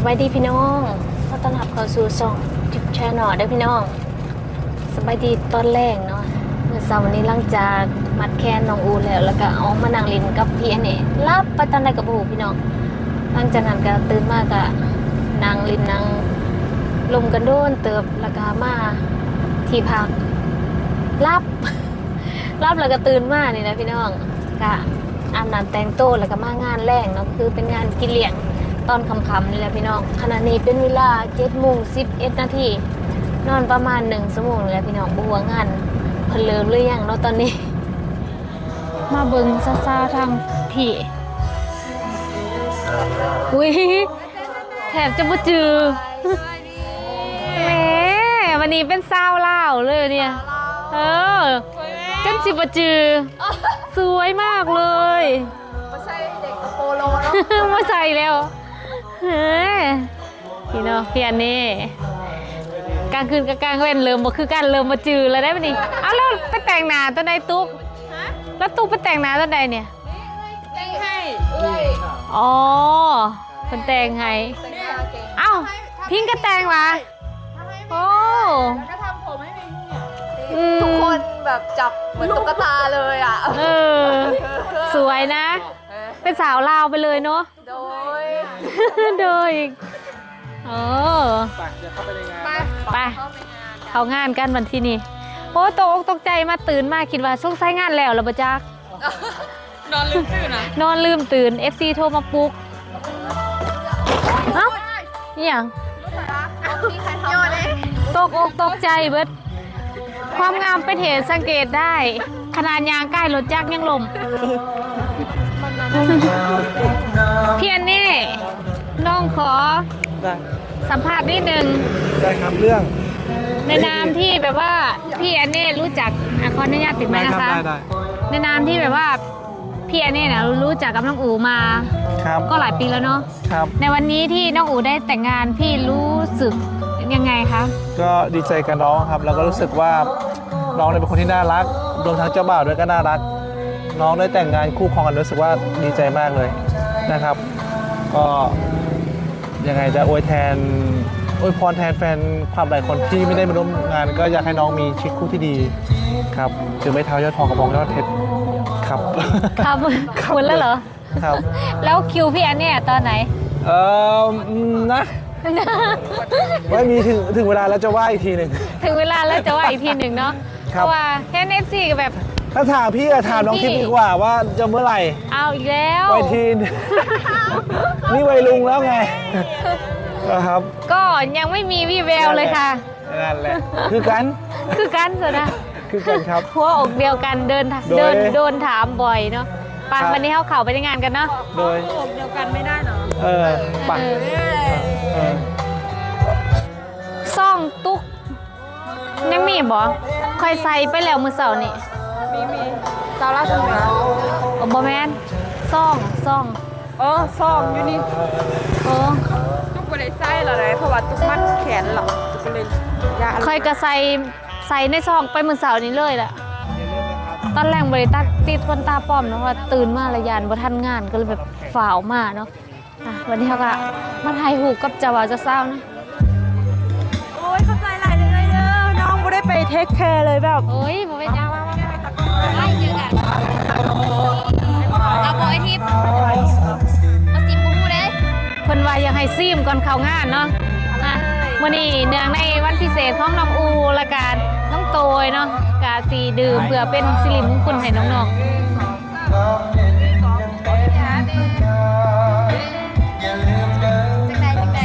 ສະບາຍດີພີ່ນ້ອງ ຂໍຕ້ອນຮັບເຂົ້າສູ່ຊ່ອງ YouTube Channel ເດີພີ່ນ້ອງ. ສະບາຍດີຕອນແລງເນາະ. ມື້ເຊົ້ານີ້ຫຼັງຈາກມັດແຂນນ້ອງອູແລ້ວ ແລ້ວກະອອກມານັ່ງຫຼິ້ນກັບພີ່ແອນເອ ຫຼັບໄປຕອນໃດກະບໍ່ຮູ້ພີ່ນ້ອງ. ຫຼັງຈາກນັ້ນກະຕື່ນມາກະນັ່ງຫຼິ້ນນັ່ງລົມກັນໂດນເຕີບ ແລ້ວກະມາທີ່ພັກ ຫຼັບ ຫຼັບແລ້ວກະຕື່ນມານີ້ແຫຼະພີ່ນ້ອງ. ກະອາບນ້ຳແຕ່ງໂຕ ແລ້ວກະມາງານແລງເນາະ ຄືເປັນງານກິນລ້ຽງຕອນຄ່ຳໆນີ້ແຫຼະພີ່ນ້ອງ. ຂະນະນີ້ເປັນເວລາເຈັດໂມງສິບເອັດນາທີ ນອນປະມານໜຶ່ງຊົ່ວໂມງນີ້ແຫຼະພີ່ນ້ອງ. ບໍ່ຮູ້ວ່າງານເພິ່ນເລີ່ມຫຼືຍັງເນາະຕອນນີ້. ມາເບິ່ງສາວໆທາງພີ້ ອຸ້ຍ ແທບຈະບໍ່ຈື່. ແໝ ວັນນີ້ເປັນສາວລາວເລີຍນີ້. ເອີ ຈົນຊິບໍ່ຈື່. ສວຍມາກເລີຍ. ບໍ່ໃສ່ເດັກກະໂປໂລເນາະ. ບໍ່ໃສ່ແລ້ວ. ເອີ ພີ່ນ້ອງ ພີ່ແອນເນ່ ກາງຄືນກັບກາງເວັນເລີ່ມບໍ່ຄືກັນ ເລີ່ມບໍ່ຈື່ແລ້ວເດ້ບັດນີ້. ເອົາ ແລ້ວໄປແຕ່ງໜ້າຕອນໃດຕຸກ? ແລ້ວຕຸກໄປແຕ່ງໜ້າຕອນໃດນີ້? ແຕ່ງໃຫ້ເອື້ອຍ. ອໍ ເພິ່ນແຕ່ງໃຫ້. ເອົ້າ ພິງກະແຕ່ງຫວາ? ໂອ້ ອືມ ທຸກຄົນແບບຈັບເໝືອນຕຸກກະຕາເລີຍອະ. ເອີ ສວຍນະ. ເອີ ເປັນສາວລາວໄປເລີຍເນາະ. ໂດຍ ໂດຍ. ໂອ້ ໄປ ດຽວເຂົ້າໄປໃນງານ. ໄປ ໄປ ເຂົ້າງານກັນບັດທີນີ້. ໂອ້ ຕົກອົກຕົກໃຈມາ ຕື່ນມາຄິດວ່າສົງໄສງານແລ້ວລະບໍ່ຈັກ. ນອນລືມຕື່ນນະ ນອນລືມຕື່ນ ເອັຟຊີໂທມາປຸກ. ເອົ້າ ອີ່ຫຍັງ? ຕົກອົກຕົກໃຈເບິດ. ຄວາມງາມເປັນເຫດສັງເກດໄດ້ ຂະໜາດຍ່າງໃກ້ລົດຈັກຍັງລົ້ມ. ພີ່ແອນເນ່ ນ້ອງຂໍ ໄດ້ ສຳພາດນິດໜຶ່ງ. ໄດ້ຄັບ ເລື່ອງ ໃນນາມທີ່ແບບວ່າ ພີ່ແອນເນ່ຮູ້ຈັກ ອາ ຂໍອະນຸຍາດຕິດໄມນະຄະ. ໄດ້ ໄດ້ ໄດ້. ໃນນາມທີ່ແບບວ່າ ພີ່ແອນເນ່ນະ ຮູ້ຈັກກັບນ້ອງອູມາ ຄັບ ກໍຫຼາຍປີແລ້ວເນາະ. ຄັບ ໃນວັນນີ້ທີ່ນ້ອງອູໄດ້ແຕ່ງງານ ພີ່ຮູ້ສຶກຍັງໄງຄະ? ກໍດີໃຈກັບນ້ອງຄັບ ແລ້ວກໍຮູ້ສຶກວ່ານ້ອງເປັນຄົນທີ່ໜ້າລັກ ລວມທັງເຈົ້າບ່າວດ້ວຍກໍໜ້າລັກ. ນ້ອງໄດ້ແຕ່ງງານຄູ່ຄອງກັນ ຮູ້ສຶກວ່າດີໃຈມາກເລີຍນະຄັບ. ກໍ ຍັງໄງຈະອວຍແທນ ອວຍພອນແທນແຟນຄລັບຫຼາຍຄົນທີ່ໄມ່ໄດ້ມາຮ່ວມງານ ກໍຢາກໃຫ້ນ້ອງມີຊີວິດຄູ່ທີ່ດີຄັບ. ຖືໄມ້ເທົ້າຍອດທອງ ກະບອງຍອດເພັດຄັບ. ຄັບ ໝົດແລ້ວເຫຼືອ? ຄັບ ແລ້ວຄິວພີ່ແອນເນ່ຕອນໃດ? ເອີ ນະ ໄວ້ມີ ເຖິງ ເຖິງເວລາແລ້ວຈະວ່າອີກທີໜຶ່ງ. ເຖິງເວລາແລ້ວຈະວ່າອີກທີໜຶ່ງເນາະ. ຄັບ ເພາະວ່າເຫັນເອັຟຊີກໍແບບ ຖ້າຖາມພີ່ ຖາມນ້ອງທິບດີກວ່າວ່າຈະເມື່ອໃດ? ເອົາອີກແລ້ວ ໄວທີນ ນີ້ໄວລຸງແລ້ວໄງ. ເອີ ຄັບ ກໍຍັງໄມ່ມີວີ່ແວວເລີຍຄ່ະ. ນັ້ນແຫຼະ ນັ້ນແຫຼະ ຄືກັນ ຄືກັນຊັ້ນນະ. ຄືກັນຄັບ ຫົວອົກດຽວກັນ ເດີນ ໂດຍ ເດີນ ໂດນຖາມບ່ອຍເນາະ. ໄປ ຄັບ ວັນນີ້ເຮົາເຂົ້າໄປໃນງານກັນເນາະ. ໂດຍ ຫົວອົກດຽວກັນໄມ່ໄດ້ເນາະ. ເອີ ໄປ ເອີ ເອີ ຊອງຕຸກ ຍັງມີບໍ່? ຂ້ອຍໃສ່ໄປແລ້ວມື້ເຊົ້ານີ້. ມີ ມີ ສາວລາວຊອງເໜືອ. ບໍ່ແມ່ນ ຊອງ ຊອງ. ເອີ ຊອງຢູ່ນີ້. ເອີ ຕຸກບໍ່ໄດ້ໃສ່ແລ້ວເດ້ ເພາະວ່າຕຸກມັດແຂນແລ້ວ ຕຸກກໍເລີຍຢ້ານ. ຂ້ອຍກໍໃສ່ ໃສ່ໃນຊອງໄປມື້ເຊົ້ານີ້ເລີຍແຫຼະ. ຕອນແລງບໍ່ໄດ້ຕັດ ຕິດຂົນຕາປອມເນາະ ເພາະວ່າຕື່ນມາແລ້ວຢ້ານບໍ່ທັນງານ ກໍເລີຍແບບຟ້າວມາເນາະ. ອ່ະ ວັນນີ້ເຮົາກໍມາຖ່າຍຮູບກັບເຈົ້າບ່າວເຈົ້າສາວນະ. ໂອ້ຍ ຂອບໃຈຫຼາຍເດີ້ ເດີ້ ນ້ອງບໍ່ໄດ້ໄປເທກແຄເລີຍແບບ. ໂອ້ຍ ບໍ່ເປັນຫຍັງ ໄປເຈີກັນ. ເອົາບໍ່ ໄອ້ທິບ ມາຊິມບໍ່ຮູ້ເດ້. ເພິ່ນວ່າຢາກໃຫ້ຊີມກ່ອນເຂົ້າງານເນາະ. ອ່ະ ມື້ນີ້ເນື່ອງໃນວັນພິເສດຂອງນ້ອງອູ ແລະກະນ້ອງໂຕຍເນາະ ກະຊິດື່ມເພື່ອເປັນສິລິມຸງຄຸນໃຫ້ນ້ອງໆ. ຈັ່ງໃດ ຈັ່ງໃດ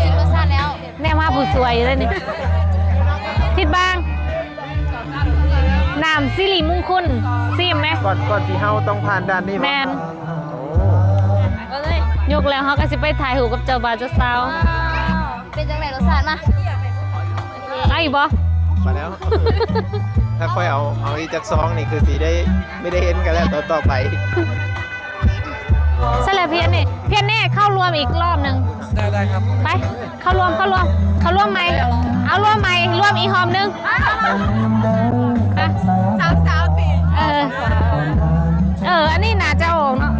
ຊິມລົດຊາດແລ້ວ. ແນມຫາຜູ້ຊ່ວຍຢູ່ເດ້ນີ້ ທິດບາງ ນ້ຳສິລິມຸງຄຸນ ຊີມແມ. ກ່ອນ ກ່ອນທີ່ເຮົາຕ້ອງຜ່ານດ່ານນີ້ບໍ່? ແມ່ນ. ໂອ້ ຍົກແລ້ວເຮົາກໍຊິໄປຖ່າຍຮູບກັບເຈົ້າບ່າວເຈົ້າສາວ. ເປັນຈັ່ງໃດລົດຊາດມາ? ເອົາອີກບໍ່? ມາແລ້ວ ຖ້າຂ້ອຍເອົາ ເອົາອີກຈັກຊອງນີ້ຄືຊິໄດ້ ໄມ່ໄດ້ເຫັນກັນແລ້ວຕໍ່ໆໄປ. ຊັ້ນແຫຼະ ພຽນນີ້ ພຽນນີ້ເຂົ້າລວມອີກຮອບໜຶ່ງ. ໄດ້ ໄດ້ຄັບ. ໄປ ເຂົ້າລວມ ເຂົ້າລວມ ເຂົ້າລວມໃໝ່ ເອົາລວມໃໝ່ ລວມອີກຮອບໜຶ່ງ. ອ່ະ ສາມສາວຕິ. ເອີ ເອີ ອັນນີ້ໜ້າຈະອອກເນາະ.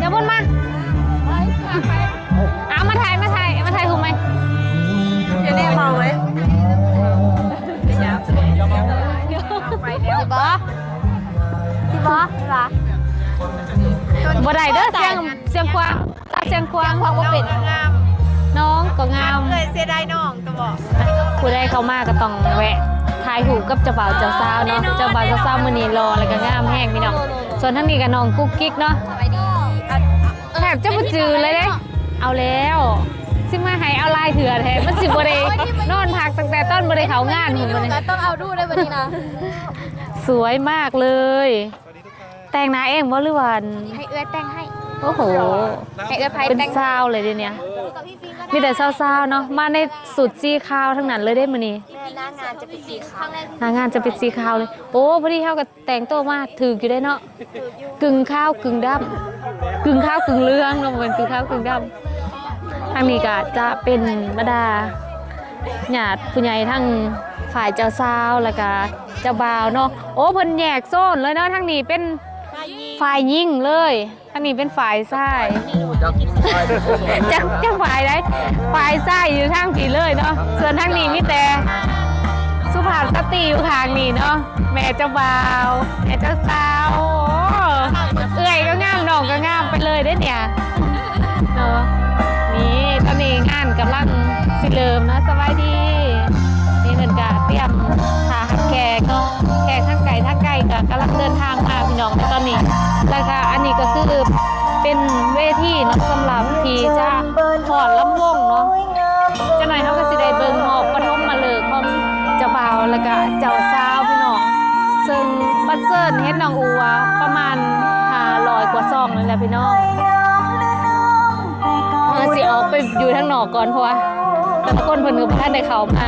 ດຽວພຸ້ນມາ ເອົາມາຖ່າຍ ມາຖ່າຍ ບໍ່ໄດ້ເດີ ສຽງ ສຽງຂວາງ ສຽງຂວາງ ຂວາງບໍ່ເປັນ ນ້ອງກໍງາມ ເອື້ອຍເສຍດາຍນ້ອງ ກໍບອກ ຜູ້ໃດເຂົ້າມາກໍຕ້ອງແວະຖ່າຍຮູບກັບເຈົ້າບ່າວເຈົ້າສາວເນາະ ເຈົ້າບ່າວເຈົ້າສາວມື້ນີ້ຫຼໍ່ ແລ້ວກໍງາມແຮງພີ່ນ້ອງ ສ່ວນທາງນີ້ກໍນ້ອງກຸກກິກເນາະ ແທບຈະບໍ່ຈື່ເລີຍເດ້ ເອົາແລ້ວ ຊິມາໃຫ້ເອົາຫຼາຍເທື່ອແທ້ ມັນຊິບໍ່ໄດ້ນອນພັກຕັ້ງແຕ່ຕອນບໍ່ໄດ້ເຂົ້າງານພຸ້ນ ກໍຕ້ອງເອົາດູໄດ້ບັດນີ້ນະ ສວຍມາກເລີຍ ແຕ່ງໜ້າເອງບໍ່ ຫຼືວ່າ ໃຫ້ເອື້ອຍແຕ່ງໃຫ້ ໂອ້ໂຫ ໃຫ້ເອື້ອຍໄພ ເປັນ ແຕ່ງ ຊາວເລີຍເດນີ້ ມີແຕ່ຊາວໆເນາະ ມາໃນຊຸດສີຂາວທັງນັ້ນເລີຍເດ້ມື້ນີ້ ແມ່ນ ໜ້າງານຈະເປັນສີຂາວ ໜ້າງານຈະເປັນສີຂາວເລີຍ ໂອ້ ພໍດີເຮົາກໍແຕ່ງໂຕມາຖືກຢູ່ເດ້ເນາະ ຖືກຢູ່ ກຶ່ງຂາວກຶ່ງດຳ ກຶ່ງຂາວກຶ່ງເຫຼືອງເນາະ ບໍ່ແມ່ນກຶ່ງຂາວກຶ່ງດຳ ທາງນີ້ກໍຈະເປັນບັນດາຍາດຜູ້ໃຫຍ່ທັງຝ່າຍເຈົ້າສາວ ແລ້ວກໍເຈົ້າບ່າວເນາະ ໂອ້ ເພິ່ນແຍກໂຊນເລີຍເນາະ ທາງນີ້ເປັນ ຝ່າຍຍິງ ຝ່າຍຍິງເລີຍ ທາງນີ້ເປັນຝ່າຍຊາຍ ຈັກ ຈັກຝ່າຍໃດ ຝ່າຍຊາຍຢູ່ທາງພີ້ເລີຍເນາະ ສ່ວນທາງນີ້ມີແຕ່ສຸພາບສະຕີຢູ່ຂ້າງນີ້ເນາະ ແມ່ເຈົ້າບ່າວ ແມ່ເຈົ້າສາວ ໂອ້ ເອື້ອຍກໍງາມ ນ້ອງກໍງາມໄປເລີຍເດ້ເນຍ ເນາະ ນີ້ຕອນນີ້ງານກຳລັງຊິເລີ່ມເນາະ ສະບາຍດີ ນີ້ເພິ່ນກະຕຽມຖ້າຮັບແຂກເນາະ ແຂກທາງໄກ ທາງໄກກະກຳລັງເດີນທາງມາພີ່ນ້ອງໃນຕອນນີ້ ແລ້ວກະອັນນີ້ກໍຄືເປັນເວທີເນາະ ສຳລັບທີ່ຈະຟ້ອນລຳວົງເນາະ ຈັກໜ້ອຍເຮົາກໍຊິໄດ້ເບິ່ງຮອບປະຖົມມະເລີກຂອງເຈົ້າບ່າວ ແລ້ວກະເຈົ້າສາວພີ່ນ້ອງ ເຊິ່ງບັດເຊີນເຫັນນ້ອງອູວ່າປະມານຫ້າຮ້ອຍກວ່າຊອງນີ້ແຫຼະພີ່ນ້ອງ ເຮົາຊິອອກໄປຢູ່ທາງນອກກ່ອນ ເພາະວ່າແຕ່ລະຄົນເພິ່ນກໍບໍ່ທັນໄດ້ເຂົ້າມາ.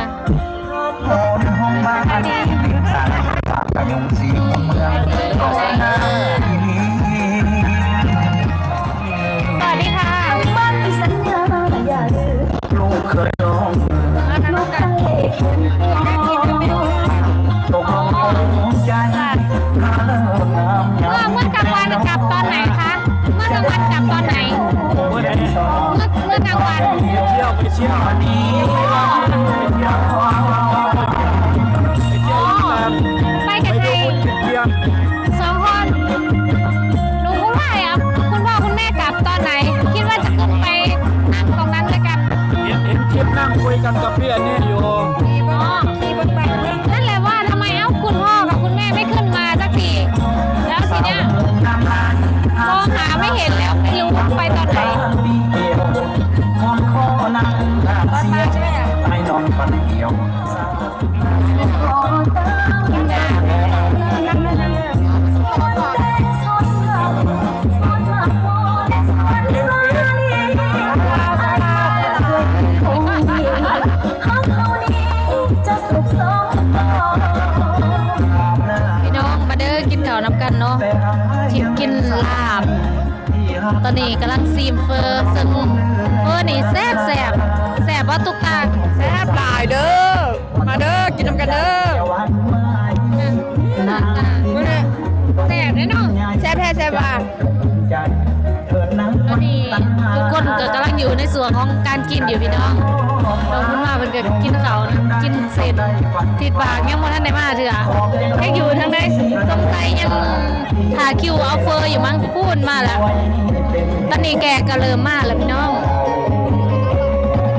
ສະຫວັດດີຄ່ະ ມານຳກັນ ເມື່ອ ເມື່ອກາງວັນກັບຕອນໄຫນຄະ? ເມື່ອກາງວັນກັບຕອນໄຫນ? ເມື່ອ ເມື່ອກາງວັນ ໄປທ່ຽວ ໄປທ່ຽວ ໄປທ່ຽວ ອໍ ໄປກັນ ໄປ ໄປ ສອງຄົນ ໜູບໍ່ຮູ້ວ່າ ອະ ຄຸນພໍ່ຄຸນແມ່ກັບຕອນໄຫນ? ຄິດວ່າຈະຂຶ້ນໄປນັ່ງຕົງນັ້ນດ້ວຍກັນ. ເຫັນ ເຫັນຄລິບນັ່ງຄຸຍກັນກັບພີ່ອັນນີ້ຢູ່. ນັ້ນແຫຼະວ່າທຳໄມ ເອົ້າ ຄຸນພໍ່ກັບຄຸນແມ່ໄມ່ຂຶ້ນມາສັກທີ ແລ້ວທີເນີ້ຍ ໂທຫາໄມ່ເຫັນແລ້ວ ໄມ່ຮູ້ໄປຕອນໄຫນ. ຕອນມາໃຊ່ໄໝ? ພີ່ນ້ອງມາເດີ ກິນເຂົ້ານຳກັນເນາະ ກິນ ກິນລາບ. ຕອນນີ້ກຳລັງຊີມເຝີ ເຊິ່ງເຝີນີ້ແຊບໆ. ແຊບບໍ່ຕຸກຕາ? ແຊບຫຼາຍເດີ ມາເດີ ກິນນຳກັນເດີ. ແຊບເດ້ເນາະ ແຊບແທ້ແຊບວ່າ. ຕອນນີ້ທຸກຄົນກໍກຳລັງຢູ່ໃນຊ່ວງຂອງການກິນຢູ່ພີ່ນ້ອງ. ນ້ອງບຸນມາເພິ່ນກໍກິນເຂົ້ານະ ກິນເສັ້ນ ທິດບາກຍັງບໍ່ທັນໄດ້ມາເທື່ອ ຍັງຢູ່ທາງໃນ ສົງໄສຍັງຖ້າຄິວເອົາເຝີຢູ່ມັ້ງ. ພຸ້ນມາແລ້ວ ຕອນນີ້ແຂກກໍເລີ່ມມາແລ້ວພີ່ນ້ອງ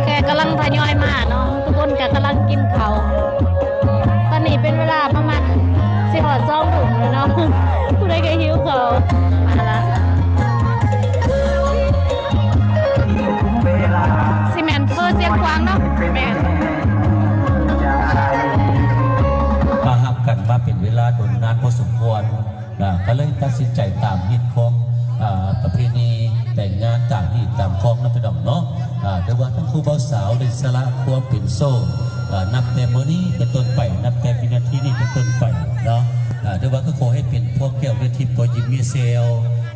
ແຂກກຳລັງທະຍອຍມາເນາະ ທຸກຄົນກໍກຳລັງກິນເຂົ້າ. ຕອນນີ້ເປັນເວລາປະມານຊິຮອດສອງທຸ່ມແລ້ວເນາະ ຜູ້ໃດກໍຫິວເຂົ້າ ມາລະ. ຊິແມ່ນເຝີຊຽງຂວາງເນາະ. ແມ່ນ. ມາຮັກກັນມາເປັນເວລາດົນນານພໍສົມຄວນນະ ກໍເລີຍຕັດສິນໃຈຕາມຮີດຄອງ ອາ ປະເພນີແຕ່ງງານຕາມຮີດຕາມຄອງເນາະ ພີ່ນ້ອງເນາະ. ອາ ຖືວ່າທັງຄູ່ບ່າວສາວໄດ້ສະຫຼະຄວາມເປັນໂສດ ອາ ນັບແຕ່ມື້ນີ້ເປັນຕົ້ນໄປ ນັບແຕ່ວິນາທີນີ້ເປັນຕົ້ນໄປເນາະ. ອາ ຖືວ່າກໍຂໍໃຫ້ເປັນຜົວແກ້ວເລືອດທິບ ຜົວຍິ້ມມີແຊວ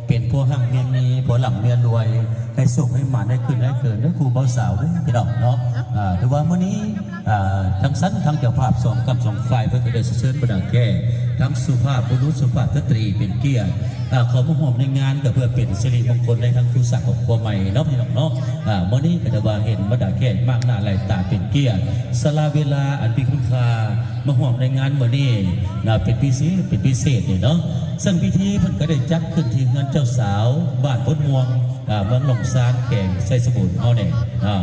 ເປັນຜົວຮັ່ງເມຍມີ ຜົວລ່ຳເມຍລວຍ ໃຫ້ໂຊກໃຫ້ໝານ ໃຫ້ຂຶ້ນໃຫ້ເກີນເດີຄູ່ບ່າວສາວເດີພີ່ນ້ອງເນາະ. ອາ ຖືວ່າມື້ນີ້ ອາ ທັງຊັ້ນທາງເຈົ້າພາບສອງກຳສອງຝ່າຍເພິ່ນກໍໄດ້ເຊີນບັນດາແຂກ ທັງສຸພາບບຸລຸດສຸພາບສະຕຣີເປັນກຽດ ອາ ເຂົ້າມາຮ່ວມໃນງານ ກໍເພື່ອເປັນສິລິມົງຄົນໃນທັງຄູ່ສ້າງຄອບຄົວໃໝ່ເນາະ ພີ່ນ້ອງເນາະ. ອາ ມື້ນີ້ກໍຖືວ່າເຫັນບັນດາແຂກມາກໜ້າຫຼາຍຕາເປັນກຽດ ສະຫຼະເວລາອັນມີຄຸນຄ່າມາຮ່ວມໃນງານມື້ນີ້ນະ ເປັນພິເສດ ເປັນພິເສດເດເນາະ. ເຊິ່ງພິທີເພິ່ນກໍໄດ້ຈັດຂຶ້ນທີ່ເຮືອນເຈົ້າສາວ ບ້ານໂພນມ່ວງ ອາ ເມືອງໜອງຊານ ແຂວງໄຊສະບູນເຮົານີ້ ອາ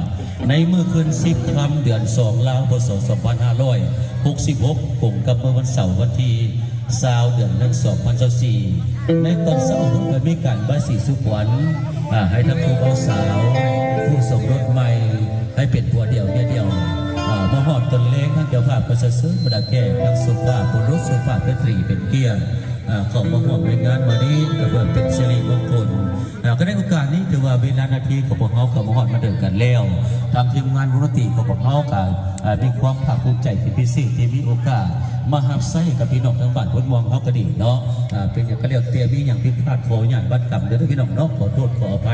ໃນມື້ຄືນສິບຄ່ຳ ເດືອນສອງລາວ ພ.ສ. ສອງພັນຫ້າຮ້ອຍຫົກສິບຫົກ ກົງກັບມື້ວັນເສົາ ວັນທີຊາວ ເດືອນໜຶ່ງ ສອງພັນຊາວສີ່ ໃນຕອນເຊົ້າເພິ່ນກໍມີການບາຍສີສູ່ຂວັນ ອາ ໃຫ້ທັງຄູ່ບ່າວສາວ ຄູ່ສົມລົດໃໝ່ ໃຫ້ເປັນຜົວດຽວເມຍດຽວ ອາ ມາຮອດຕອນແລງ ທາງເຈົ້າພາບກໍສະເຊີນບັນດາແຂກ ທັງສຸພາບບຸລຸດສຸພາບສະຕຣີເປັນກຽດ ອາ ເຂົ້າມາຮ່ວມໃນງານມື້ນີ້ ກໍເພື່ອເປັນສິລິມົງຄົນ. ອາ ກໍໃນໂອກາດນີ້ ຖືວ່າເວລານາທີຂອງພວກເຮົາກໍມາຮອດມາເຖິງກັນແລ້ວ. ທາງທີມງານວົງດົນຕີຂອງພວກເຮົາກໍ ອາ ມີຄວາມພາກພູມໃຈເປັນພິເສດ ທີ່ມີໂອກາດມາຮັບໃຊ້ກັບພີ່ນ້ອງທາງບ້ານໂພນມ່ວງເຮົາກໍດີເນາະ. ອາ ເປັນຫຍັງກໍແລ້ວແຕ່ ມີຫຍັງຜິດພາດ ຂໍອະນຸຍາດບັດກຳເດີພີ່ນ້ອງເນາະ ຂໍໂທດຂໍອະໄພ.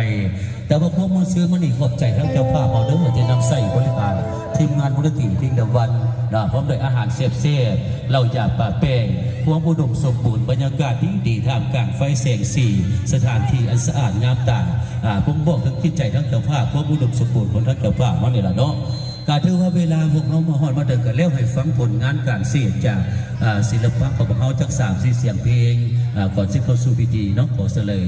ແຕ່ວ່າຄວາມມ່ວນຊື່ນມື້ນີ້ ຂອບໃຈທາງເຈົ້າພາບເຮົາເດີ ທີ່ນຳໃຊ້ບໍລິການ ທີມງານວົງດົນຕີ Kingdom One ນະ ພ້ອມດ້ວຍອາຫານແຊບໆ ເຫຼົ້າຢາປາແປ້ງ ຄວາມອຸດົມສົມບູນ ບັນຍາກາດດີໆ ທ່າມກາງໄຟແສງສີ ສະຖານທີ່ອັນສະອາດງາມຕາ ອ່າ ບົ່ງບອກເຖິງຈິດໃຈທາງເຈົ້າພາບ ຄວາມອຸດົມສົມບູນຂອງທາງເຈົ້າພາບເຮົານີ້ລະເນາະ. ກະຖືວ່າເວລາພວກເຮົາມາຮອດມາເຖິງກັນແລ້ວ ໃຫ້ຟັງຜົນງານການສະແດງຈາກ ອ່າ ສິລະປະຂອງພວກເຮົາ ຈັກສາມສີ່ສຽງເພງ ອ່າ ກ່ອນຊິເຂົ້າສູ່ພິທີເນາະ. ຂໍເຊີນເລີຍ.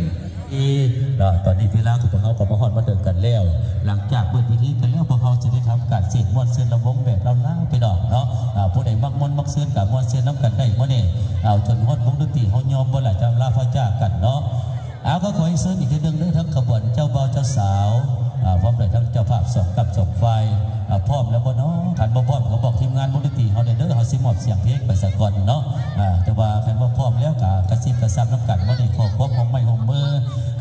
ເນາະ ຕອນນີ້ເວລາຂອງພວກເຮົາກໍມາຮອດມາເຖິງກັນແລ້ວ. ຫຼັງຈາກເປີດພິທີກັນແລ້ວ ພວກເຮົາຈະໄດ້ທຳການສຽງມ່ວນຊື່ນລຳວົງແບບລາວໆ ພີ່ນ້ອງເນາະ. ອາ ຜູ້ໃດມັກມ່ວນມັກຊື່ນກໍມ່ວນຊື່ນນຳກັນໄດ້ມື້ນີ້ ເອົາ ຈົນຮອດວົງດົນຕີເຮົາຍອມບໍ່ລະ ຈະລາພາຈາກກັນເນາະ. ເອົາ ກໍຂໍເຊີນອີກເທື່ອໜຶ່ງເດີ ທັງຂະບວນເຈົ້າບ່າວເຈົ້າສາວ ອາ ພ້ອມດ້ວຍທັງເຈົ້າພາບສອງກັບສອງຝ່າຍ ອາ ພ້ອມແລ້ວບໍ່ເນາະ? ຄັນບໍ່ພ້ອມກໍບອກທີມງານວົງດົນຕີເຮົາແດ່ເດີ ເຮົາຊິມອບສຽງເພງໄປສາກ່ອນເນາະ. ອາ ແຕ່ວ່າຄັນວ່າພ້ອມແລ້ວກໍກະຊິບກະຊັບນຳກັນ ມື້ນີ້ຂໍຄວາມຮ່ວມໄມ້ຮ່ວມມື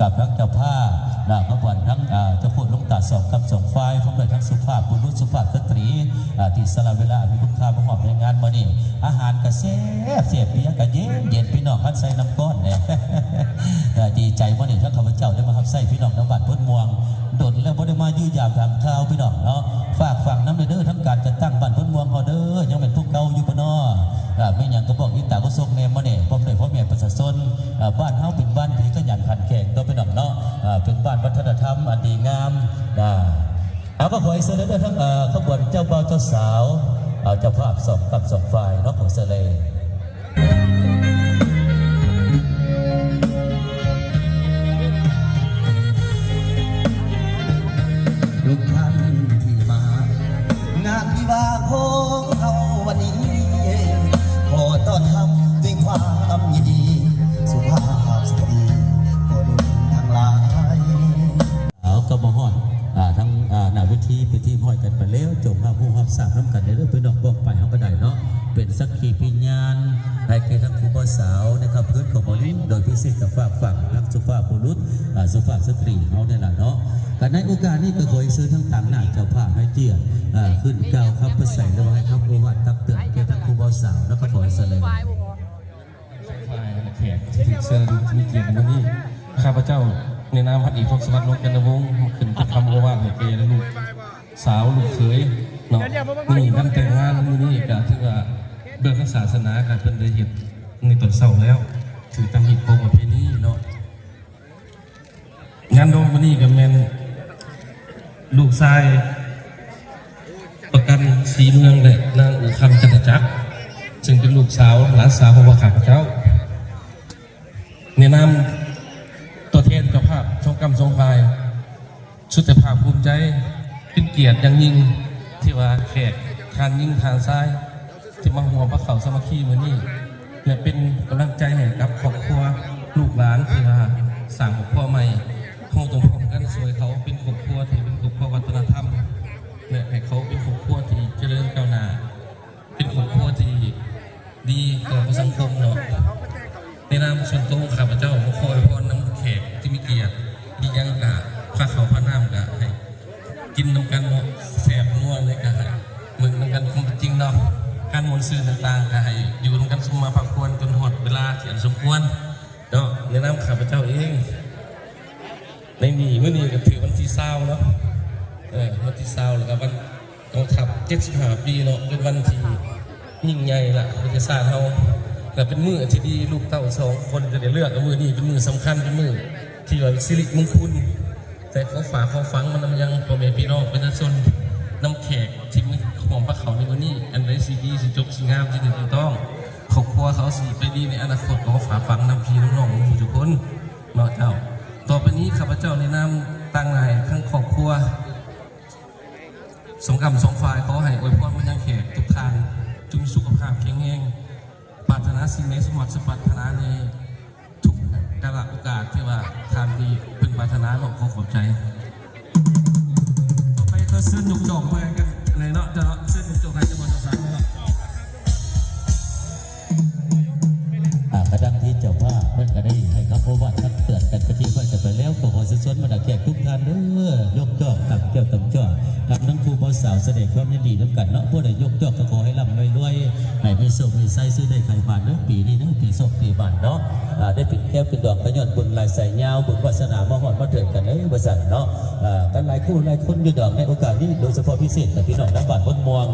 ກັບທັງເຈົ້າພາບນະ ຂະບວນທັງ ເອີ ເຈົ້າໂຄດຫຼວງຕາສອງກັບສອງຝ່າຍ ພ້ອມດ້ວຍທັງສຸພາບບຸລຸດສຸພາບສະຕຣີ ເອີ ທີ່ສະຫຼະເວລາອັນມີຄຸນຄ່າມາຮ່ວມໃນງານມື້ນີ້. ອາຫານກະແຊບໆ ເບຍກະເຢັນໆ ພີ່ນ້ອງ ຄັນໃສ່ນ້ຳກ້ອນແດ່. ເອີ ດີໃຈມື້ນີ້ ທັງຂ້າພະເຈົ້າໄດ້ມາຮັບໃຊ້ພີ່ນ້ອງທາງບ້ານໂພນມ່ວງ ດົນແລ້ວບໍ່ໄດ້ມາຢ້ຽມຢາມຖາມຂ່າວພີ່ນ້ອງເນາະ. ຝາກຝັງນຳແດ່ເດີ ທາງການຈັດຕັ້ງບ້ານໂພນມ່ວງເຮົາເດີ ຍັງແມ່ນພວກເກົ່າຢູ່ບໍ່ນໍ? ເອີ ມີຫຍັງກໍບອກອີຕາບໍ່ສົກແດ່ມື້ນີ້ ພ້ອມດ້ວຍພໍ່ແມ່ປະຊາຊົນ. ເອີ ບ້ານເຮົາເປັນບ້ານທີ່ຂະຫຍັນຂັນແຂງຕົວະພີ່ນ້ອງເນາະ. ເອີ ເປັນບ້ານວັດທະນະທຳອັນດີງາມນະ. ເອົາ ກໍຂໍໃຫ້ເຊີນເດີ ເອີ ທາງ ເອີ ຂະບວນເຈົ້າບ່າວເຈົ້າສາວ ເອີ ເຈົ້າພາບສອງກັບສອງຝ່າຍເນາະ ຂໍເຊີນເລີຍ. ທຸກທ່ານທີ່ມາ ງານວິວາຂອງເຮົາວັນນີ້ ຂໍຕ້ອນຮັບດ້ວຍຄວາມຍິນດີ ສຸພາບສະຕຣີ ພໍ່ລຸ້ນທັງຫຼາຍ. ເອົາ ກໍມາຮອດ ອ່າ ທາງ ອ່າ ໜ້າເວທີເປັນທີ່ຮຽບຮ້ອຍກັນໄປແລ້ວ. ຈົ່ງຮັບຮູ້ຮັບຊາບນຳກັນເດີ ພີ່ນ້ອງປ້ອງປາຍເຮົາກໍໄດ້ເນາະ ເປັນສັກຂີພິຍານໃຫ້ແກ່ທັງຄູ່ບ່າວສາວໃນຄ່ຳຄືນຂອງມື້ນີ້. ໂດຍພິເສດກໍຝາກຝັງທັງສຸພາບບຸລຸດ ອ່າ ສຸພາບສະຕຣີເຮົານີ້ລະເນາະ. ກໍໃນໂອກາດນີ້ກໍຂໍໃຫ້ເຊີນທາງຕາງໜ້າເຈົ້າພາບໃຫ້ກຽດ ອ່າ ຂຶ້ນກ່າວຄຳປາໄສ ຫຼືວ່າໃຫ້ຄຳໂອວາດຕັກເຕືອນແກ່ທັງຄູ່ບ່າວສາວນະ ກໍຂໍເຊີນເລີຍ. ຝ່າຍແຂກທີ່ຖືກເຊີນມີກຽດໃນມື້ນີ້ ຂ້າພະເຈົ້າໃນນາມພັນເອກ ທອງສະຫວັດ ວົງຈັນນະວົງ ມາຂຶ້ນເປັນຄຳໂອວາດໃຫ້ແກ່ລູກສາວລູກເຂີຍເນາະ. ມື້ນີ້ງານແຕ່ງງານມື້ນີ້ກະຖືວ່າເບິ່ງທາງສາສະໜາກະເພິ່ນໄດ້ເຮັດໃນຕອນເຊົ້າແລ້ວ ຖືກຕາມຮີດຂອງປະເພນີເນາະ. ງານດອງມື້ນີ້ກໍແມ່ນລູກຊາຍປະກັນສີເມືອງ ແລະ ນາງອູຄຳ ຈັນທະຈັກ ເຊິ່ງເປັນລູກສາວ ຫຼານສາວຂອງພວກຂ້າພະເຈົ້າ ໃນນາມຕົວແທນເຈົ້າພາບສອງກ້ຳສອງຝ່າຍ ສຸດແຕ່ພາກພູມໃຈ ເປັນກຽດຢ່າງຍິ່ງທີ່ວ່າແຂກ ທ່ານຍິງ ທ່ານຊາຍ ທີ່ມາຮ່ວມພາເຂົ້າສາມັກຄີມື້ນີ້ ແລະ ເປັນກຳລັງໃຈໃຫ້ກັບຄອບຄົວລູກຫຼານທີ່ວ່າສ້າງຄອບຄົວໃໝ່. ເຮົາຕ້ອງພ້ອມກັນຊ່ວຍເຂົາເປັນຄອບຄົວທີ່ເປັນຄອບຄົວວັດທະນະທຳ ແລະ ໃຫ້ເຂົາເປັນຄອບຄົວທີ່ຈະເລີນກ້າວໜ້າ ເປັນຄອບຄົວທີ່ດີຕໍ່ສັງຄົມເນາະ. ໃນນາມສ່ວນຕົວຂອງຂ້າພະເຈົ້າ ຂໍອວຍພອນນຳແຂກທີ່ມີກຽດ ມີຫຍັງກະພາເຂົ້າພານ້ຳກະໃຫ້ ກິນນຳກັນເນາະ ແຊບນົວແລ້ວກະໃຫ້ເບິ່ງນຳກັນ. ຄວາມເປັນຈິງເນາະ ການມ່ວນຊື່ນຕ່າງໆ ກະໃຫ້ຢູ່ນຳກັນ ສົມມາພາຄວນ ຈົນຮອດເວລາທີ່ອັນສົມຄວນເນາະ. ໃນນາມຂ້າພະເຈົ້າເອງ ໃນນີ້ ມື້ນີ້ກະຖືກວັນທີຊາວເນາະ ເອີ ວັນທີຊາວ ແລ້ວກະວັນກອງທັບເຈັດສິບຫ້າປີເນາະ ເປັນວັນທີ່ ຍິ່ງໃຫຍ່ລະປະເທດຊາດເຮົາ ກໍເປັນມື້ທີ່ດີ ລູກເຕົ້າສອງຄົນຈະໄດ້ເລືອກເອົາມື້ນີ້ເປັນມື້ສຳຄັນ ເປັນມື້ທີ່ວ່າສິລິມຸງຄຸນ. ແຕ່ຂໍຝາກຂໍຝັງມານຳຍັງພໍ່ແມ່ພີ່ນ້ອງປະຊາຊົນ ນຳແຂກທີ່ມາຮ່ວມພາເຂົ້າໃນມື້ນີ້ ອັນໃດຊິດີ ຊິຈົບ ຊິງາມ ຊິຖືກຕ້ອງ ຄອບຄົວເຂົາຊິໄປດີໃນອະນາຄົດ ກໍຂໍຝາກຝັງນຳພີ່ນຳນ້ອງໝູ່ທຸກຄົນເນາະເຈົ້າ. ຕໍ່ໄປນີ້ຂ້າພະເຈົ້າໃນນາມຕາງໜ້າທັງຄອບຄົວ ສອງກ້ຳສອງຝ່າຍ ຂໍໃຫ້ອວຍພອນມາຍັງແຂກທຸກທ່ານ ຈົ່ງມີສຸຂະພາບແຂງແຮງ ປາດຖະໜາສິ່ງໃດສົມຫວັງສົມປາດຖະໜາໃນທຸກກາລະໂອກາດທີ່ວ່າທ່ານທີ່ເພິ່ນປາດຖະໜາເນາະ. ຂໍຂອບໃຈ. ຕໍ່ໄປຂໍເຊີນຍົກຈອກມາກັນເລີຍເນາະ ເຈົ້າເນາະ ເຊີນຍົກຈອກໃຫ້ເຈົ້າບ່າວເຈົ້າສາວເນາະ. ອ່າ ກະດັ່ງທີ່ເຈົ້າພາບເພິ່ນກະໄດ້ໃຫ້ຄຳໂອວາດຕັກເຕືອນກັນເປັນທີ່ຮຽບຮ້ອຍກັນໄປແລ້ວ ກໍຂໍເຊີນຊວນບັນດາແຂກທຸກທ່ານເດີ ຍົກຈອກຕຳແກ້ວຕຳຈ້ອຍ ກັບທັງຄູ່ບ່າວສາວ ສະແດງຄວາມຍິນດີນຳກັນເນາະ. ຜູ້ໃດຍົກຈອກກໍຂໍໃຫ້ລ່ຳໃຫ້ລວຍ ໃຫ້ມີໂຊກມີໄຊ ຊື້ໄດ້ຂາຍໝານເດີ ປີນີ້ເດີ ປີໂຊກປີໝານເນາະ. ອ່າ ໄດ້ເປັນແກ້ວເປັນດອງກໍຍ້ອນບຸນຫຼາຍສາຍຍາວ ບຸນວາສະໜາມາຮອດມາເຖິງກັນເດີ ວ່າຊັ້ນເນາະ. ອ່າ ກັນຫຼາຍຄູ່ຫຼາຍຄົນຢູ່ດອກໃນໂອກາດນີ້ ໂດຍສະເພາະພິເສດກັບພີ່ນ້ອງນຳບ້ານໂພນມ່ວງ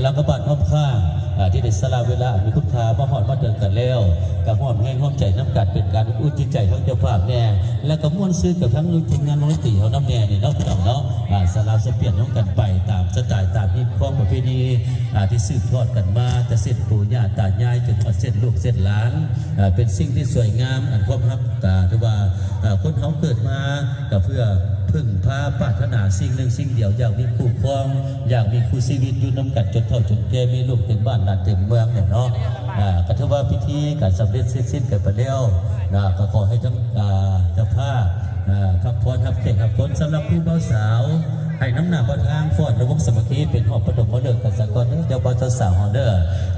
ແລ້ວກໍບ້ານອ້ອມຂ້າງ ອ່າ ທີ່ໄດ້ສະຫຼະເວລາອັນມີຄຸນຄ່າມາຮອດມາເຖິງກັນແລ້ວ ກໍຮ່ວມແຮງຮ່ວມໃຈນຳກັນ ເປັນການອຸ່ນຈິດໃຈຂອງເຈົ້າພາບແດ່ ແລ້ວກໍມ່ວນຊື່ກັບທັງທີມງານວົງດົນຕີເຮົານຳແດ່ນີ້ເນາະ ພີ່ນ້ອງເນາະ. ອ່າ ສະຫຼາວສະປ່ຽນນຳກັນໄປຕາມສະໄຕລ໌ ຕາມຮີດຄອງປະເພນີ ອ່າ ທີ່ສືບທອດກັນມາ ແຕ່ເຊັ່ນປູ່ຍ່າຕາຍາຍ ຈົນຮອດເຊັ່ນລູກເຊັ່ນຫຼານ ອ່າ ເປັນສິ່ງທີ່ສວຍງາມ ອັນຄວາມຮັກ ກໍຖືວ່າ ເອີ ຄົນເຮົາເກີດມາກໍເພື່ອເພິ່ງພາປາດຖະໜາສິ່ງໜຶ່ງສິ່ງດຽວ ຢາກມີຄູ່ຄອງ ຢາກມີຄູ່ຊີວິດຢູ່ນຳກັນຈົນເຖົ້າຈົນແກ່ ມີລູກເຕັມບ້ານຫຼານເຕັມເມືອງແຫຼະເນາະ. ອ່າ ກໍຖືວ່າພິທີການສຳເລັດເສັດສິ້ນກັນໄປແລ້ວນະ ກໍຂໍໃຫ້ທັງ ອ່າ ເຈົ້າພາບ ອ່າ ພັກຜ່ອນຮັບແຂກຮັບຄົນ. ສຳລັບຄູ່ບ່າວສາວ ໃຫ້ນຳໜ້າບ່າວທາງຟ້ອນລະວົງສາມັກຄີເປັນຮອບປະຖົມມະເລີກກັນສາກ່ອນເດີ ເຈົ້າບ່າວເຈົ້າສາວເຮົາເດີ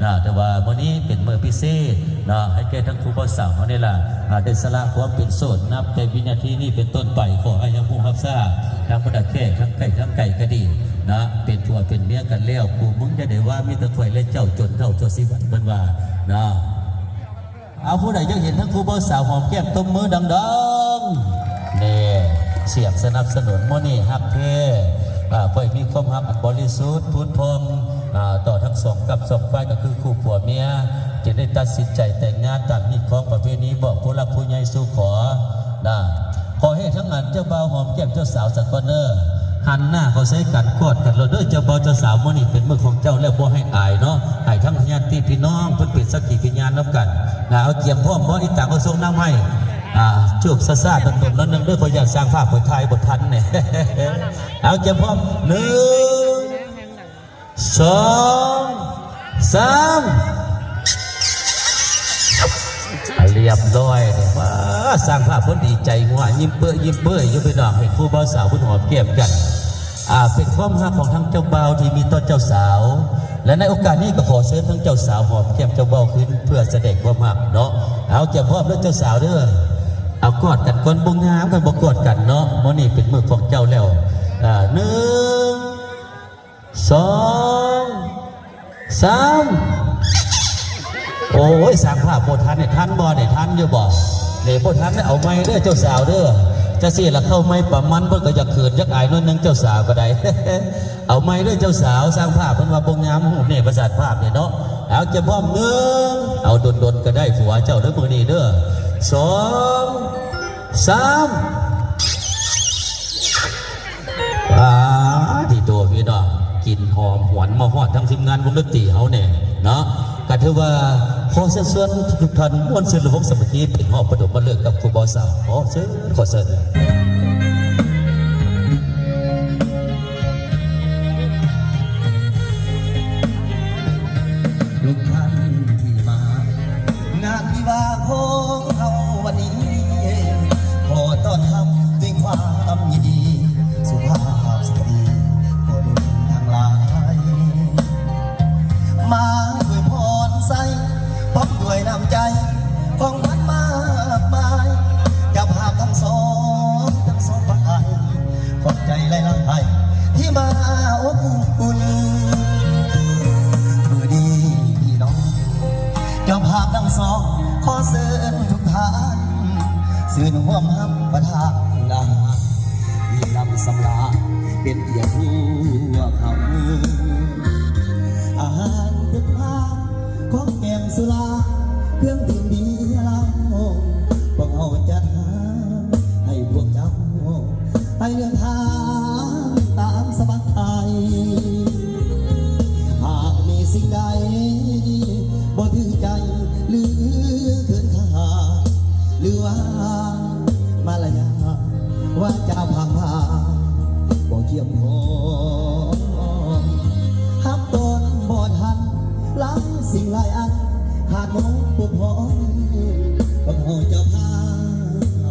ນະ. ແຕ່ວ່າມື້ນີ້ເປັນມື້ພິເສດເນາະ ໃຫ້ແກ່ທັງຄູ່ບ່າວສາວເຮົານີ້ລະ ອ່າ ໄດ້ສະຫຼະຄວາມເປັນໂສດ ນັບແຕ່ວິນາທີນີ້ເປັນຕົ້ນໄປ ຂໍໃຫ້ຮັບຮູ້ຮັບຊາບ ທັງບັນດາແຂກທັງໃກ້ທັງໄກກໍດີນະ ເປັນຜົວເປັນເມຍກັນແລ້ວ ຄູ່ມຶງຢ່າໄດ້ວ່າ ມີແຕ່ຂ້ອຍແລະເຈົ້າ ຈົນເຖົ້າຊົ່ວຊີວິດ ເພິ່ນວ່າເນາະ. ເອົາ ຜູ້ໃດຢາກເຫັນທັງຄູ່ບ່າວສາວຫອມແກ້ມ ຕົບມືດັງໆ ນີ້ ສຽງສະໜັບສະໜູນ. ມື້ນີ້ຮັກແທ້ ອ່າ ຂ້ອຍມີຄວາມຮັກອັນບໍລິສຸດຜຸດຜ່ອງ ອ່າ ຕໍ່ທັງສອງກັບສອງຝ່າຍ ກໍຄືຄູ່ຜົວເມຍ ຈຶ່ງໄດ້ຕັດສິນໃຈແຕ່ງງານຕາມຮີດຄອງປະເພນີ ບອກຜູ້ຫຼັກຜູ້ໃຫຍ່ສູ່ຂໍນະ. ຂໍໃຫ້ທັງອັນເຈົ້າບ່າວຫອມແກ້ມເຈົ້າສາວສາກ່ອນເດີ ຫັນໜ້າເຂົ້າໃສ່ກັນ ກອດກັນໂລດເດີ ເຈົ້າບ່າວເຈົ້າສາວ. ມື້ນີ້ເປັນມື້ຂອງເຈົ້າແລ້ວ ບໍ່ໃຫ້ອາຍເນາະ ໃຫ້ທັງຍາດຕິພີ່ນ້ອງເພິ່ນເປັນສັກຂີພະຍານນຳກັນນະ. ເອົາ ກຽມພ້ອມບໍ່? ອີຕາງເອົາສົ່ງນ້ຳໃຫ້ ອ່າ ຈູບຊ້າໆດົນໆ ໜ້ອຍໜຶ່ງເດີ ຂໍຢ້ານຊ່າງພາບຂ້ອຍຖ່າຍບໍ່ທັນແນ່. ເອົາ ກຽມພ້ອມ ໜຶ່ງ ສອງ ສາມ ຮຽບຮ້ອຍ. ວ້າ ຊ່າງພາບເພິ່ນດີໃຈ ຫົວຍິ້ມເປີ້ຍຍິ້ມເປີ້ຍຢູ່ ພີ່ນ້ອງ ເຫັນຄູ່ບ່າວສາວເພິ່ນຫອມແກ້ມກັນ. ອ່າ ເປັນຄວາມຮັກຂອງທັງເຈົ້າບ່າວທີ່ມີຕໍ່ເຈົ້າສາວ ແລະ ໃນໂອກາດນີ້ກໍຂໍເຊີນທັງເຈົ້າສາວຫອມແກ້ມເຈົ້າບ່າວຄືນ ເພື່ອສະແດງຄວາມຮັກເນາະ. ເອົາ ກຽມພ້ອມເດີເຈົ້າສາວເດີ ເອົາ ກອດກັນກ່ອນ ບໍ່ງາມຄັນບໍ່ກອດກັນເນາະ. ມື້ນີ້ເປັນມື້ຂອງເຈົ້າແລ້ວ ອ່າ ໜຶ່ງ ສອງ ສາມ ໂອ້ຍ ຊ່າງພາບບໍ່ທັນນີ້ ທັນບໍ່ນີ້ ທັນຢູ່ບໍ່ນີ້? ບໍ່ທັນ ເອົາໃໝ່ເດີເຈົ້າສາວເດີ. ຈັ່ງຊີ້ລະ ເຂົ້າໃໝ່ປະມານ ເພິ່ນກໍຢາກເຂີນຢາກອາຍໜ້ອຍໜຶ່ງ ເຈົ້າສາວກໍໄດ້. ເອົາໃໝ່ເດີເຈົ້າສາວ ຊ່າງພາບເພິ່ນວ່າບໍ່ງາມຮູບນີ້ ປະສາດພາບນີ້ເນາະ. ເອົາ ກຽມພ້ອມ ໜຶ່ງ ເອົາດົນໆກໍໄດ້ ຜົວເຈົ້າເດີມື້ນີ້ເດີ ສອງ ສາມ ອາ ທີ່ໂຕ ພີ່ນ້ອງ ກິ່ນຫອມຫວນມາຮອດທັງທີມງານວົງດົນຕີເຮົາແນ່ເນາະ. ກໍຖືວ່າຂໍເຊີນຊວນທຸກໆທ່ານ ມ່ວນຊື່ນລະວົງສາມັກຄີ ເປັນຮອບປະຖົມມະເລີກກັບຄູ່ບ່າວສາວ. ຂໍເຊີນ ຂໍເຊີນ. ທຸກທ່ານທີ່ມາງານວິວາຂອງເຮົາວັນນີ້ ຂໍຕ້ອນຮັບດ້ວຍຄວາມຍິນດີ ສຸພາບສະຕຣີພໍ່ໜຸ່ມທັງຫຼາຍ ມາດ້ວຍພອນໃສ ພ້ອມດ້ວຍນ້ຳໃຈ ຂອງຂວັນມາກມາຍ ເຈົ້າພາບທັງສອງ ທັງສອງຝ່າຍ ຂອບໃຈຫຼາຍໆ ທີ່ມາອົບອຸ່ນ ມື້ນີ້ພີ່ນ້ອງ ເຈົ້າພາບທັງສອງ ຂໍເຊີນທຸກທ່ານ ຊື່ນຮ່ວມຮັບປະທານອາຫານ ມີນ້ຳສຳລານ ເປັນກຽດຫົວຄ່ຳ ອາຫານເປັນພານ ຂອງແກ້ມສຸລາ ເຄື່ອງດື່ມເບຍເຫຼົ້າ ພວກເຮົາຈັດຫາໃຫ້ພວກເຈົ້າ ໃຫ້ເດີນທາງຕາມສະບາຍ. ຫາກມີສິ່ງໃດບໍ່ຖືກໃຈ ຫຼື ເກີນຄາດ ຫຼືວ່າມາລະຍາດ ວາຈາພາກພາບໍ່ກຽມພ້ອມ ຮັບຕ້ອນບໍ່ທັນ ຫຼາຍສິ່ງຫຼາຍອັນ ຂາດໝົດບໍ່ພ້ອມ ຕ້ອງຂໍເຈົ້າພາ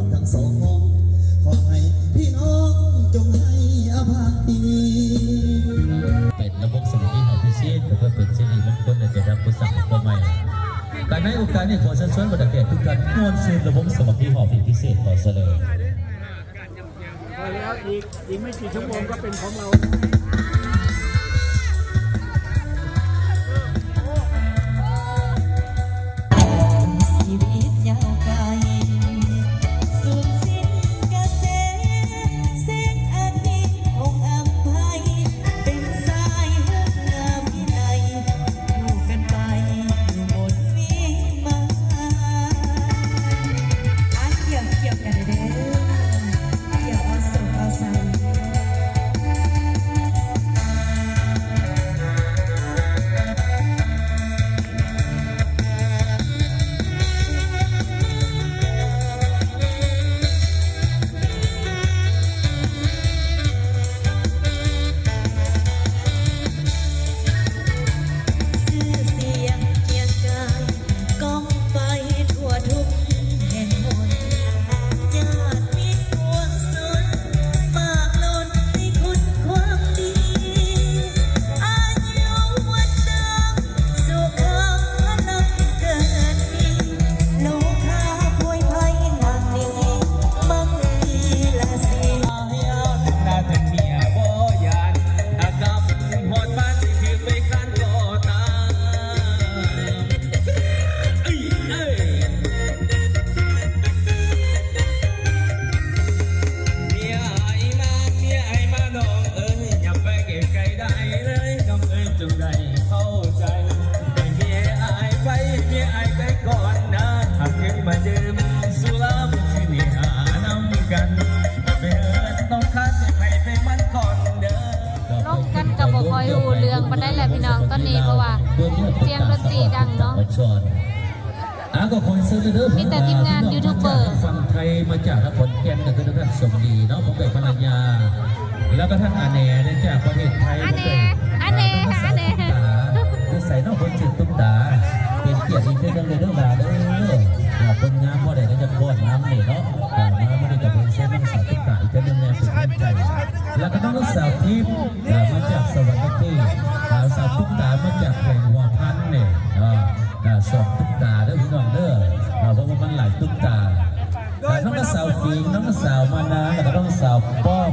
ບທັງສອງ ຂໍໃຫ້ພີ່ນ້ອງຈົ່ງໃຫ້ອະໄພ. ເປັນລຳວົງສາມັກຄີຮອບພິເສດ ເພື່ອເປັນສິລິມົງຄົນ ແລະ ຈະນຳຜູ້ສ້າງຄວາມໝາຍ. ການໃນໂອກາດນີ້ ຂໍເຊີນຊວນບັນດາແຂກທຸກທ່ານ ມ່ວນຊື່ນລຳວົງສາມັກຄີຮອບພິເສດ ຂໍສະເຫຼີມ. พอแล้ว อีก อีกไม่กี่ชั่วโมงก็เป็นของเรา ລົມກັນກໍບໍ່ຄ່ອຍຮູ້ເລື່ອງປານໃດແຫຼະພີ່ນ້ອງຕອນນີ້ ເພາະວ່າສຽງດົນຕີດັງເນາະ. ອ່າ ກໍຂໍເຊີນເດີ ມີແຕ່ທີມງານຢູທູບເບີ ຝັ່ງໄທມາຈາກນະຄອນແກ່ນ ກໍຄືທ່ານສົມດີເນາະ ພວມແບບພັນລະຍາ ແລ້ວກໍທ່ານອາແນ ຈາກປະເທດໄທ ອາແນ ອາແນ ອາແນ ຢູ່ໃສເນາະ ຄົນຊື່ຕຸກຕາ ເປັນກຽດອີກເທື່ອໜຶ່ງເດີຫຼາເດີ ອ່າ ຄົນງາມບໍ່ໄດ້ກໍຈະຟ້ອນນຳນີ້ເນາະ ອ່າ ມາມື້ນີ້ກໍເພິ່ນເຊີນນ້ອງສາວຕຸກຕາອີກເທື່ອໜຶ່ງແນ່ ເປັນກຳລັງໃຈ ແລ້ວກໍນ້ອງສາວທິບ ອ່າ ມາຈາກສະຫວັນນະເຂດ ອ່າ ສາວຕຸກຕາມາຈາກແຂວງຫົວພັນນີ້ ອ່າ ອ່າ ສອງຕຸກຕາເດີພີ່ນ້ອງເດີ ອ່າ ເພາະວ່າມັນຫຼາຍຕຸກຕາ ອ່າ ນ້ອງສາວກິ່ງ ນ້ອງສາວມານາ ແລ້ວກໍນ້ອງສາວປ້ອມ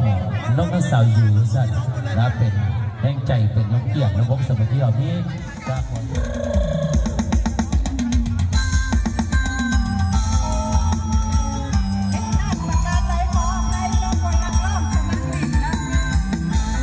ນ້ອງສາວຢູ່ຊັ້ນນະ ເປັນແຮງໃຈ ເປັນນ້ຳກຽດ ນ້ຳອົກສາມັກຄີເຮົາມີ ເຮັດງານປະການໄດ້ບໍ່? ໄດ້ ກໍບໍ່ຮັກຮ້ອງສະໝັກລິນນະ.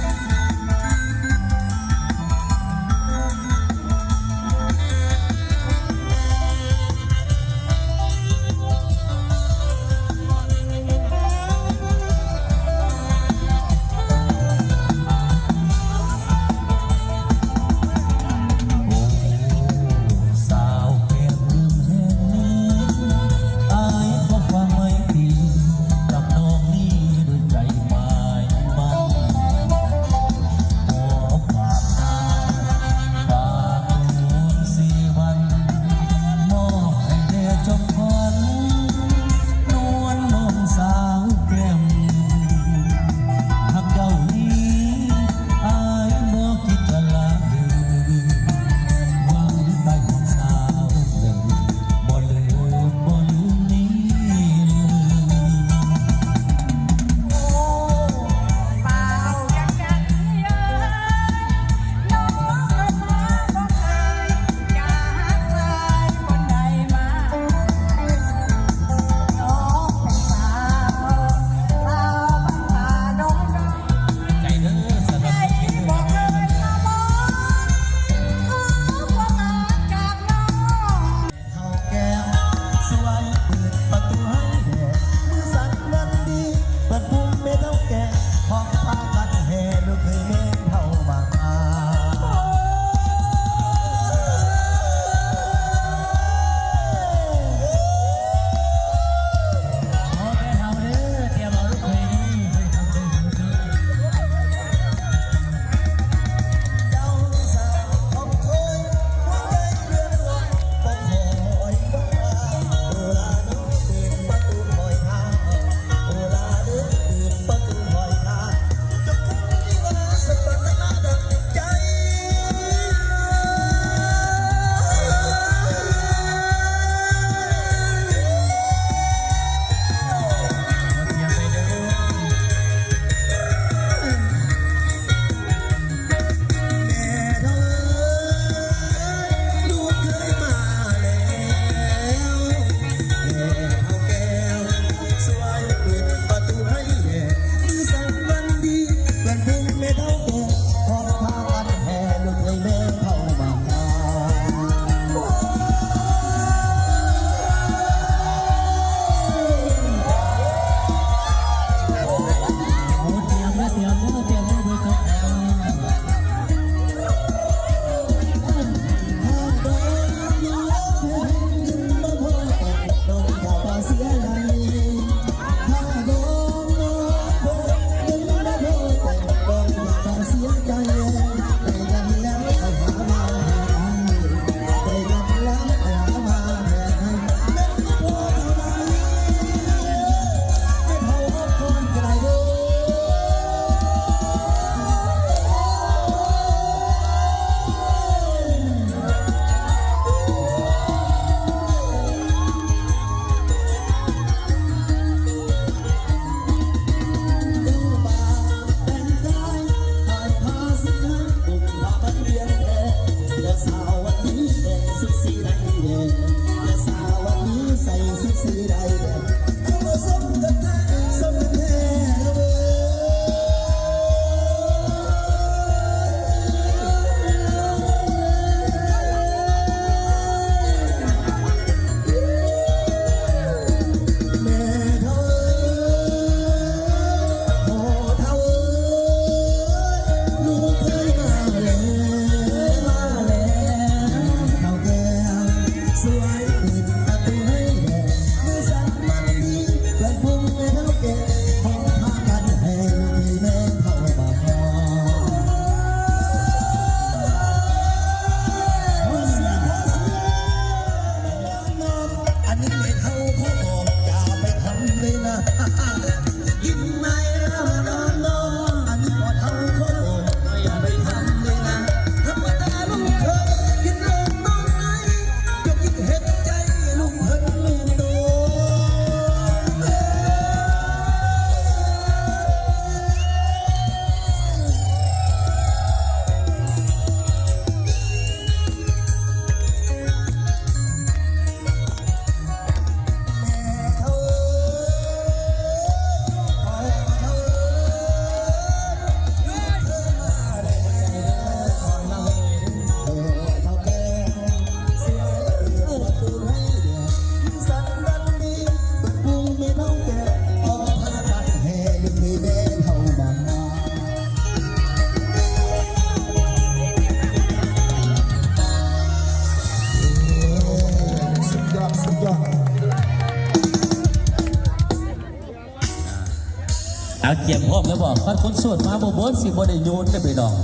ກຽມພ້ອມແລ້ວບໍ່? ຄັນຄົນໂສດມາບໍ່ເບິດ ຊິບໍ່ໄດ້ໂຍນເດ້ພີ່ນ້ອງ.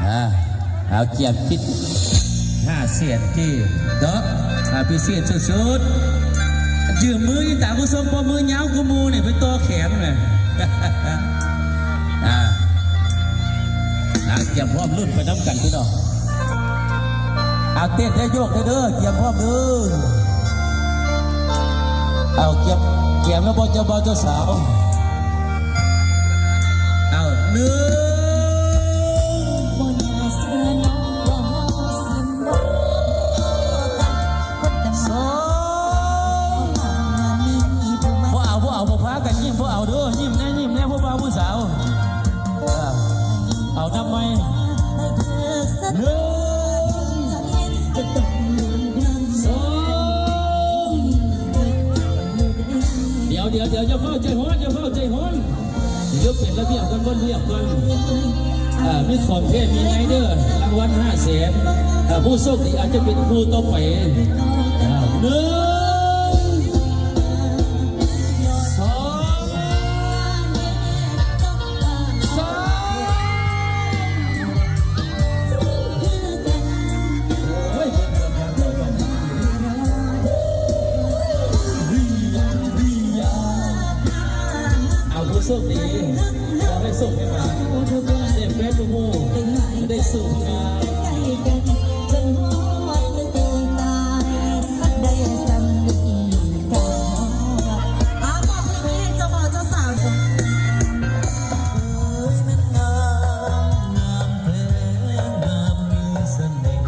ອ່າ ເອົາກຽມຄິດຫ້າແສນກີບເນາະ. ອ່າ ພິເສດສຸດໆ ຢືມມືອີຕາຜູ້ຊົມ ເພາະມືຍາວກວ່າໝູ່ນີ້ ໄປຕໍ່ແຂນນະ. ອ່າ ອ່າ ກຽມພ້ອມລຸ້ນໄປນຳກັນພີ່ນ້ອງ. ເອົາເຕັ້ນແດ່ ໂຍກແດ່ເດີ ກຽມພ້ອມເດີ. ເອົາ ກຽມ ກຽມແລ້ວບໍ່ ເຈົ້າບ່າວເຈົ້າສາວ? ເອົາ ໜຶ່ງ ສອງ ບໍ່ເອົາ ບໍ່ເອົາ ບໍ່ພາກັນຍິ້ມ ບໍ່ເອົາເດີ ຍິ້ມແດ່ ຍິ້ມແດ່ ຜູ້ບ່າວຜູ້ສາວ. ເອົາ ເອົາ ນັບໃໝ່ ໜຶ່ງ ສອງ ດຽວ ດຽວ ດຽວ ຢ່າຟ້າວໃຈຮ້ອນ ຢ່າຟ້າວໃຈຮ້ອນ. ເດີ ເປັນລະບຽບກ່ອນ ເບິ່ງລະບຽບກ່ອນ. ອ່າ ມີຂອງແທ້ມີໃນເດີ ລາງວັນຫ້າແສນ. ອ່າ ຜູ້ໂຊກດີອາດຈະເປັນຜູ້ຕໍ່ໄປ. ອ່າ ໜຶ່ງ ສອງ ສອງ ເອົາ ຜູ້ໂຊກດີ ຂໍໃຫ້ໂຊກໃຫ້ໝານ ໄດ້ແຟນໝູ່ ໄດ້ໂຊກງາມ. ເອີຍ ມັນງາມ ງາມແທ້ ງາມມີສະເໜ່ຫ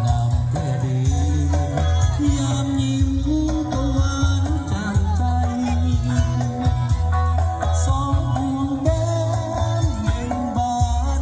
ງາມແທ້ເດ ຍາມຍິ້ມກໍຫວານຈາກໃຈ ສອງພວງແກ້ມເບັ່ງບານ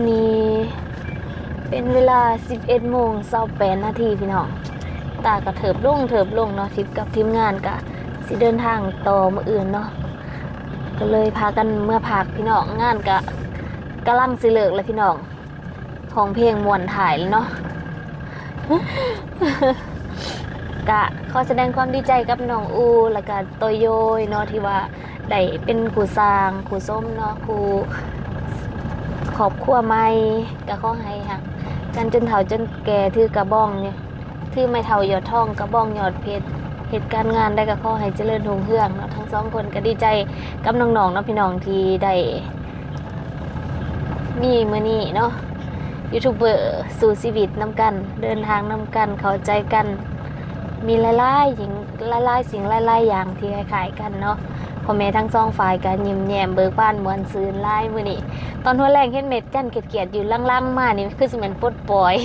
ນີ້ເປັນເວລາສິບເອັດໂມງຊາວແປດນາທີພີ່ນ້ອງ. ຕາກໍເທີບລົງເທີບລົງເນາະ ທິບກັບທີມງານກະຊິເດີນທາງຕໍ່ມື້ອື່ນເນາະ ກໍເລີຍພາກັນເມືອພັກພີ່ນ້ອງ. ງານກະກຳລັງຊິເລີກແລ້ວພີ່ນ້ອງ ຮ້ອງເພງມ່ວນທ້າຍແລ້ວເນາະ. ກະຂໍສະແດງຄວາມດີໃຈກັບນ້ອງອູ ແລ້ວກະໂຕໂຍຍເນາະ ທີ່ວ່າໄດ້ເປັນຄູ່ສ້າງຄູ່ສົມເນາະ ຄູ່ຄອບຄົວໃໝ່. ກະຂໍໃຫ້ຮັກກັນຈົນເຖົ້າຈົນແກ່ ຖືກະບອງ ຖືໄມ້ເຖົ້າຍອດທອງ ກະບອງຍອດເພັດ ເຮັດການງານໃດກະຂໍໃຫ້ຈະເລີນຮຸ່ງເຮືອງເນາະ ທັງສອງຄົນ. ກະດີໃຈກັບນ້ອງໆເນາະພີ່ນ້ອງ ທີ່ໄດ້ ມີມື້ນີ້ເນາະ ຢູທູບເບີສູ້ຊີວິດນຳກັນ ເດີນທາງນຳກັນ ເຂົ້າໃຈກັນ ມີຫຼາຍໆ ສິ່ງ ຫຼາຍໆ ສິ່ງຫຼາຍໆຢ່າງທີ່ຄ້າຍໆກັນເນາະ. ພໍ່ແມ່ທັງສອງຝ່າຍກໍຍິ້ມແຍ້ມເບີກບານມ່ວນຊື່ນຫຼາຍມື້ນີ້. ຕອນຫົວແລງເຫັນແມ່ຈັນຄຽດໆຢູ່ຫຼັງໆມານີ້ ຄືຊິແມ່ນປົດປ່ອຍ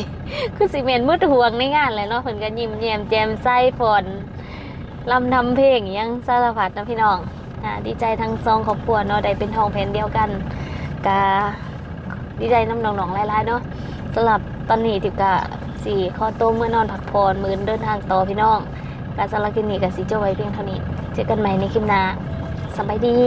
ຄືຊິແມ່ນໝົດຫ່ວງໃນງານແຫຼະເນາະ. ເພິ່ນກໍຍິ້ມແຍ້ມແຈ່ມໃສ ຟ້ອນລຳທຳເພງອີ່ຫຍັງສາລະພັດເນາະພີ່ນ້ອງ. ອ່າ ດີໃຈທັງສອງຄອບຄົວເນາະ ໄດ້ເປັນທ້ອງແຜ່ນດຽວກັນ ກະດີໃຈນຳນ້ອງໆຫຼາຍໆເນາະ. ສຳລັບຕອນນີ້ທິບກະຊິຂໍໂຕເມືອນອນພັກຜ່ອນ ມື້ອື່ນເດີນທາງຕໍ່ພີ່ນ້ອງ. ກະສຳລັບຄລິບນີ້ກະຊິຈົບໄວ້ພຽງເທົ່ານີ້ ເຈີກັນໃໝ່ໃນຄລິບໜ້າ. ສະບາຍດີ.